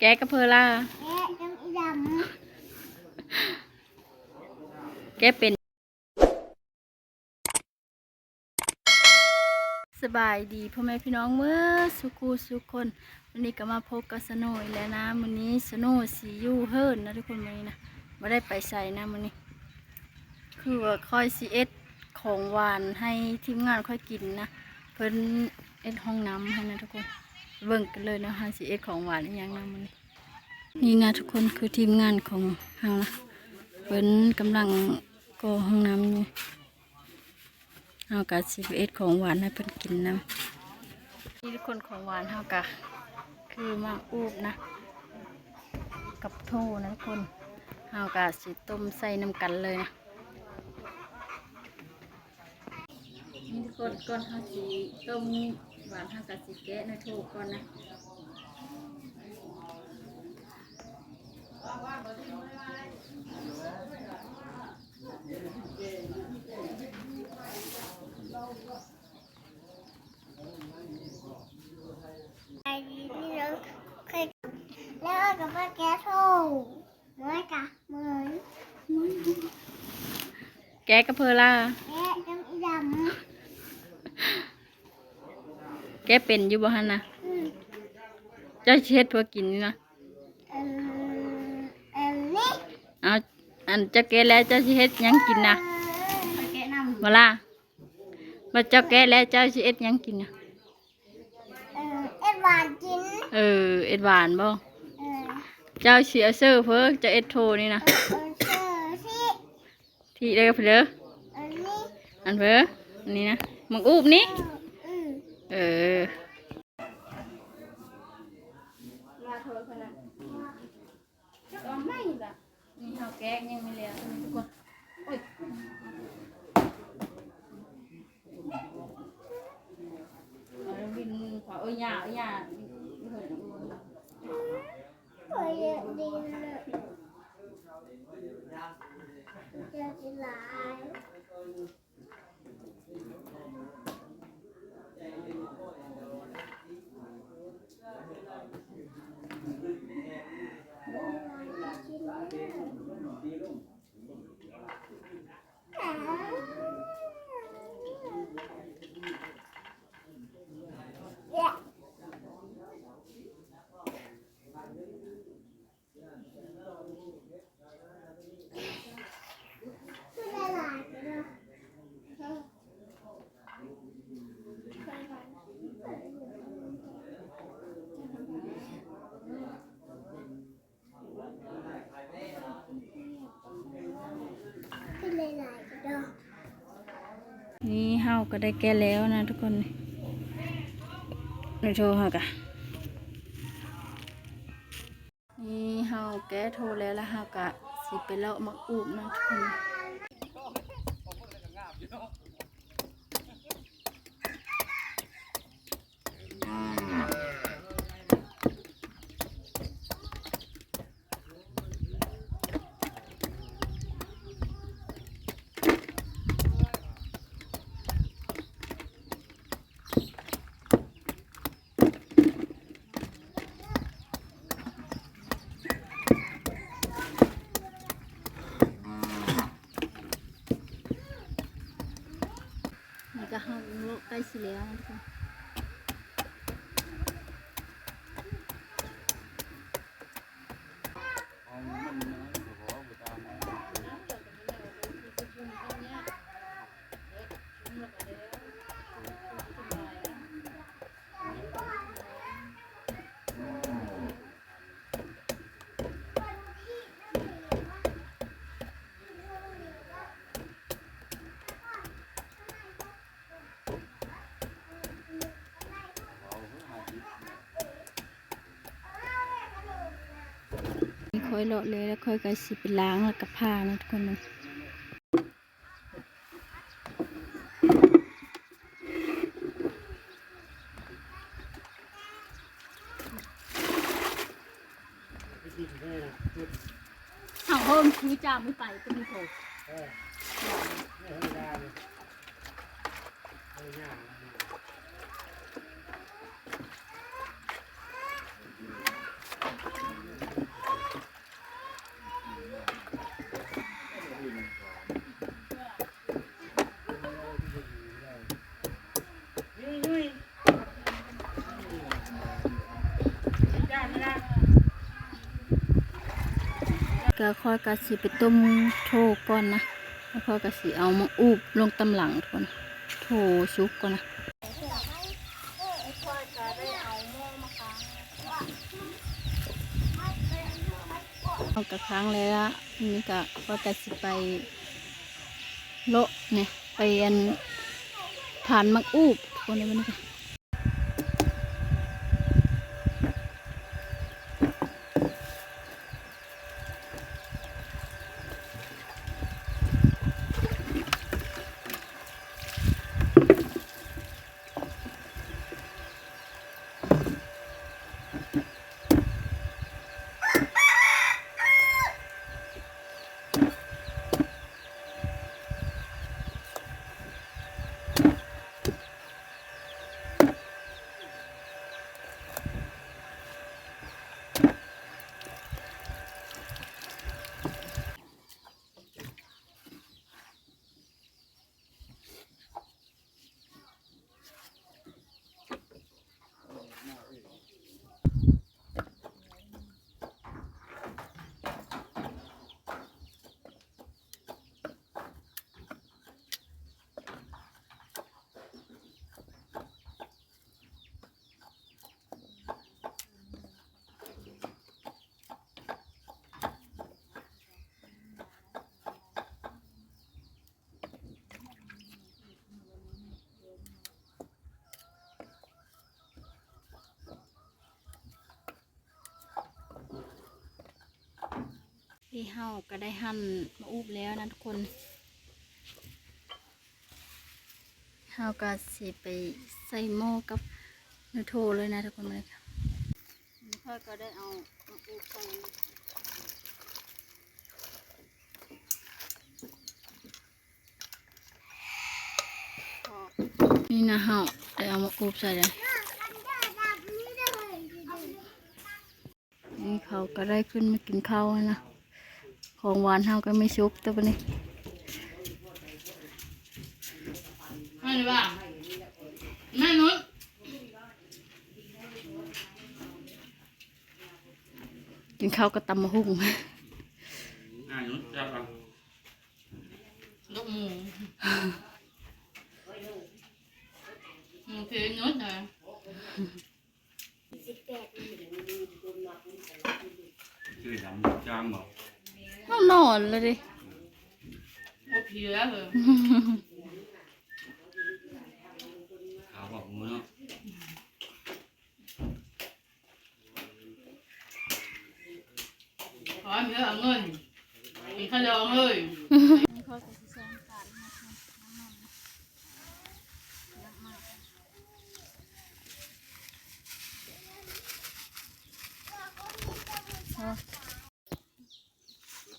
ແກະກັບເພີລາ ແກະກັບອີດຳ ແກະເປັນ. ສະບາຍດີພໍ່ແມ່ພີ່ນ້ອງເໝິດສູ່ຄູ່ສູ່ຄົນ, ມື້ນີ້ກໍມາພົບກັບສະໂນອີກແລ້ວນະ. ມື້ນີ້ສະໂນຊິຢູ່ເຮືອນນະທຸກຄົນ, ມື້ນີ້ນະບໍ່ໄດ້ໄປໃສນະມື້ນີ້. ຄືວ່າຂ້ອຍຊິເຮັດຂອງຫວານໃຫ້ທີມງານຂ້ອຍກິນນະ, ເພິ່ນເຮັດຫ້ອງນ້ຳໃຫ້ນະທຸກຄົນ. ເບິ່ງກັນເລີຍເນາະ ເຮົາຊິເຮັດຂອງຫວານອີ່ຫຍັງນະມື້ນີ້. ນີ້ນະທຸກຄົນ ຄືທີມງານຂອງເຮົານະ ເພິ່ນກຳລັງກໍ່ຫ້ອງນ້ຳຢູ່. ເຮົາກໍຊິໄປເຮັດຂອງຫວານໃຫ້ເພິ່ນກິນນຳ. ນີ້ທຸກຄົນ ຂອງຫວານເຮົາກໍຄືໝາກອູບນະ ກັບໂທນະທຸກຄົນ, ເຮົາກໍຊິຕົ້ມໃສ່ນຳກັນເລີຍນະ. ນີ້ທຸກຄົນ ກ່ອນເຮົາຊິຕົ້ມຫວານ ເຮົາກໍຊິແກະໜ້ອຍໂທກ່ອນນະ. ໄປດີພີ່ນ້ອງ ແລ້ວກໍມາແກະໂທ ເມື່ອຍກະເມື່ອຍ ແກະກັບເພີລາ ແກະກັບອີດຳ ແກະເປັນຢູ່ບໍ່ຫັ້ນນະ? ອືມ ເຈົ້າຊິເຮັດເພື່ອກິນນີ້ນະ? ອັນ ອັນນີ້ ເອົາ ອັນເຈົ້າແກະແລ້ວເຈົ້າຊິເຮັດຫຍັງກິນນະ? ເອີ ຂ້ອຍແກະນຳ ບໍ່ລະ? ບັດເຈົ້າແກະແລ້ວເຈົ້າຊິເຮັດຫຍັງກິນນະ? ເອີ ເຮັດຫວານກິນ ເອີ ເຮັດຫວານບໍ່? ເອີ ເຈົ້າຊິເອົາເສີເພີ ເຈົ້າເຮັດໂທນີ້ນະ? ເອີ ເອີ ເສີຊິ ທີ່ເດີເດີ ອັນນີ້ ອັນເພີ ອັນນີ້ນະ ໝາກອູບນີ້ ເອີ ເອີ ອືມ ເອີ ລາໂທດເພິ່ນນະ ຈັກເອົາໃໝ່ລະ. ນີ້ເຮົາແກະຍັງບໍ່ແລ້ວທຸກຄົນ ໂອ້ຍ ເອົາວິນເຂົາ ເອີຍ ຫຍ້າ ເອີຍ ຫຍ້າ ເອີຍ ເອີຍ ເອີຍ ເອີຍ ຫຼາຍ. ນີ້ເຮົາກໍໄດ້ແກະແລ້ວນະທຸກຄົນ ນີ້ໂທເຮົາກະ ນີ້ເຮົາແກະໂທແລ້ວ ແລ້ວເຮົາກະຊິໄປເລາະໝາກອູບເນາະທຸກຄົນ. ນີ້ກໍເຮົາເລາະໃກ້ຊິແລ້ວນະທຸກຄົນ. ຂ້ອຍເລາະແລ້ວ ແລ້ວຂ້ອຍກໍຊິໄປລ້າງ ແລ້ວກໍຜ່ານະທຸກຄົນ. ເຮົາໂຮມຄືຈາມໄປກໍມີໂທ ເອີ ເອີ ທຳມະດາເລີຍ ເອີ ຍາກ. ແລ້ວຂ້ອຍກໍຊິໄປຕົ້ມໂທກ່ອນນະ ແລ້ວຂ້ອຍກໍຊິເອົາໝາກອູບລົງຕຳຫຼັງທຸກຄົນ ໂທສຸກກ່ອນນະ. ເຮົາກະຄ້າງແລ້ວລະ ນີ້ກະ ຂ້ອຍກະຊິໄປເລາະນີ້ ໄປອັນ ຜ່ານໝາກອູບ ທຸກຄົນເອີຍ ມື້ນີ້ກະ. ນີ້ເຮົາກະໄດ້ຫັ່ນໝາກອູບແລ້ວນະທຸກຄົນ. ເຮົາກະຊິໄປໃສ່ໝໍ້ກັບເນື້ອໂທເລີຍນະທຸກຄົນເອີຍ. ຂ້ອຍກະໄດ້ເອົາໝາກອູບໃສ່ ນີ້ນະ ເຮົາໄດ້ເອົາໝາກອູບໃສ່ແລ້ວ. ນີ້ເຂົາກະໄດ້ຂຶ້ນມາກິນເຂົ້າແລ້ວນະ ຂອງຫວານເຮົາກະມີສຸກແຕ່ບາດນີ້. ມາເລີຍວ່າ ມານຸດ ກິນເຂົ້າກັບຕຳບັກຫຸ່ງ. ອ່າ ນຸດ ແຊບບໍ່? ລູກໝູ ໝູເພນນຸດນະ. ເຮົານອນແລ້ວເດ້ ບໍ່ເພຍເລີຍ. ຂາບອກໝູເນາະ. ຂໍໃຫ້ເອົາເງິນ ກິນຂະດອງເລີຍ.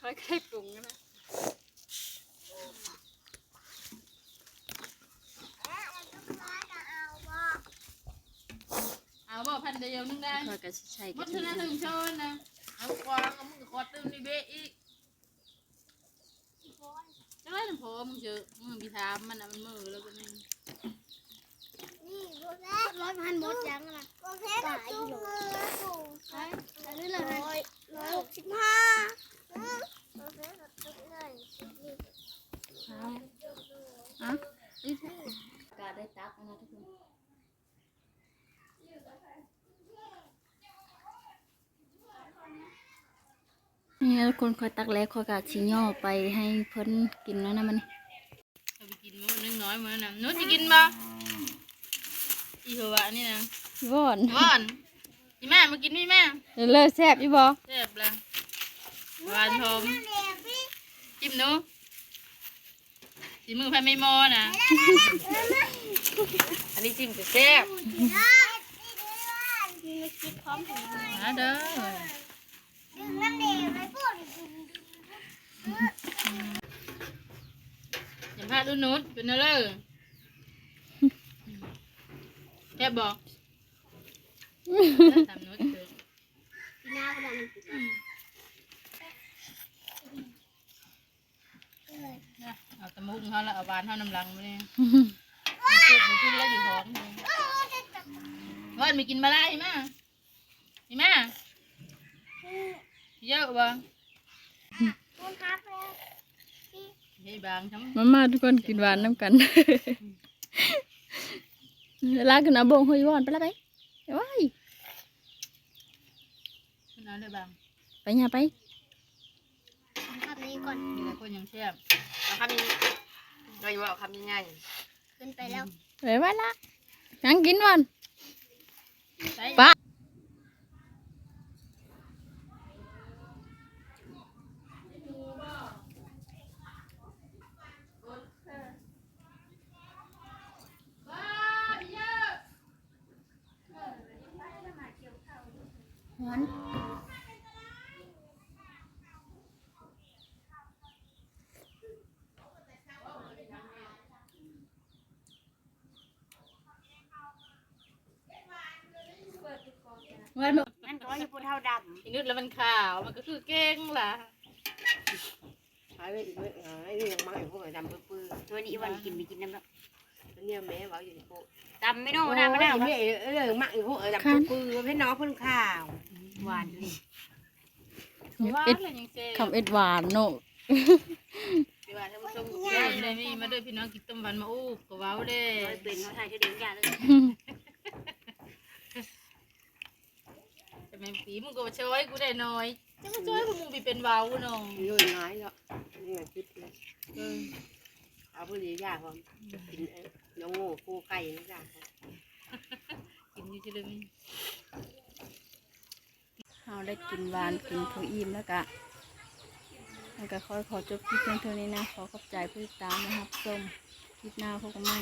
ຂ້ອຍໄດ້ປຸງນະ. ເອົາບໍ່ ພັນດຽວໜຶ່ງໄດ້ ຂ້ອຍກະຊິໃສ່ ໝົດເທົ່ານັ້ນເຖິງເຊີນນະ. ເອົາກວ່າ ກໍມຶງຂໍຕື່ມນີ້ເບະອີກ. ຈັກໄດ້ນຳພໍ່ມຶງເຊີ ມຶງໄປຖາມມັນນະ ມັນເມີແລ້ວກະນີ້. ນີ້ບໍ່ແມ່ນ ຮ້ອຍພັນໝົດຫຍັງນະ ບໍ່ແມ່ນ ປາຍຢູ່ ຮ້ອຍ ຮ້ອຍຫົກສິບຫ້າ. ເອົາ ເອົາ ກະໄດ້ຕັກນະທຸກຄົນ. ນີ້ນະທຸກຄົນ ຂ້ອຍຕັກແລ້ວ ຂ້ອຍກະຊິຍໍໄປໃຫ້ເພິ່ນກິນແລ້ວນະ ມື້ນີ້. ເອົາໄປກິນມື້ໜຶ່ງນ້ອຍມື້ນັ້ນນະ. ໜູຊິກິນບໍ່? ອີ່ຫົວນີ້ນະ ວອນ ວອນ. ອີ່ມາ ມາກິນນີ້ມາ. ເລີ ແຊບຢູ່ບໍ່? ແຊບລະ ຫວານຫອມ. ຈິ້ມດູ. ສີມືໃຜແມ່ໝໍນະ. ອັນນີ້ຈິ້ມແຊບໆ ມາເດີ. ສຳພາດດູ ນຸດ ເປັນແນວໃດ? ແຊບບໍ່? ເອີ ຕຳນຸດເດີ. ອືມ ເອົາຕຳບັກຫຸ່ງເຮົາລະ ເອົາຫວານເຮົານຳຫຼັງມື້ນີ້. ເກັບບໍ່ກິນແລ້ວຢູ່ຫ້ອງ. ເອີ ໄປກິນບາລາ ອີ່ມາ ອີ່ມາ. ເຢີະບໍ່? เฮ้ยบางทั้ง มา มา ทุกคนกินหวานนำกัน ลากขึ้นเอาบ่ง เฮ้ย วอน ไปละไป ว้าย ขึ้นเอาเลยบาง ไป ย่าไป กินคำนี้ก่อน มีหลายคนยังแซ่บ เอาคำนี้ เราอยู่เอาคำใหญ่ๆ ขึ้นไปแล้ว ไปไว้ละ ยังกินก่อน ไป ปะ ฮ้อน มันก็อยู่ผู้เฒ่าดำ อีนึดแล้วมันขาว มันก็คือเก่งล่ะ ขายไปอีกเว้ย เอ้ย ยังมักอีกพวกดำปื้อๆ ตัวนี้อีวันกินไปกินน้ำเนาะ เนี่ยแม่เว้าอยู่นี่โป๊ะ ตำไม่โน่ โอ้ย น้ำมะนาว แม่เอ้ย มักอีกพวกดำปื้อๆ เพิ่นน้องเพิ่นขาว หวานเลย หวานเลยยังแซ่บ คำเอ็ดหวานเนาะ สิว่าท่านผู้ชม แซ่บเลยนี่ มาเด้อพี่น้อง กินต้มหวานมาอู้ก็เว้าเด้ เอาไปเป็นเนาะ ไทยเธอเด้งยาเลย แต่แม่นปีมึงก็มาช่วยกูได้หน่อย จะมาช่วยกู มึงไปเป็นเว้าเนาะ โยนง่ายเนาะ นี่ไงคิดเลย เออ เอาพอดียากว่ากิน เอ้ย น้องโง่คู่ไก่นี่จ้ะ กินอยู่ที่เรื่องนี้ เฮาได้กินหวานกินข้าวอิ่มแล้วกะ แล้วกะขอ ขอจบคลิปเพียงเท่านี้นะ ขอขอบใจผู้ติดตามและรับชม คลิปหน้าพบกันใหม่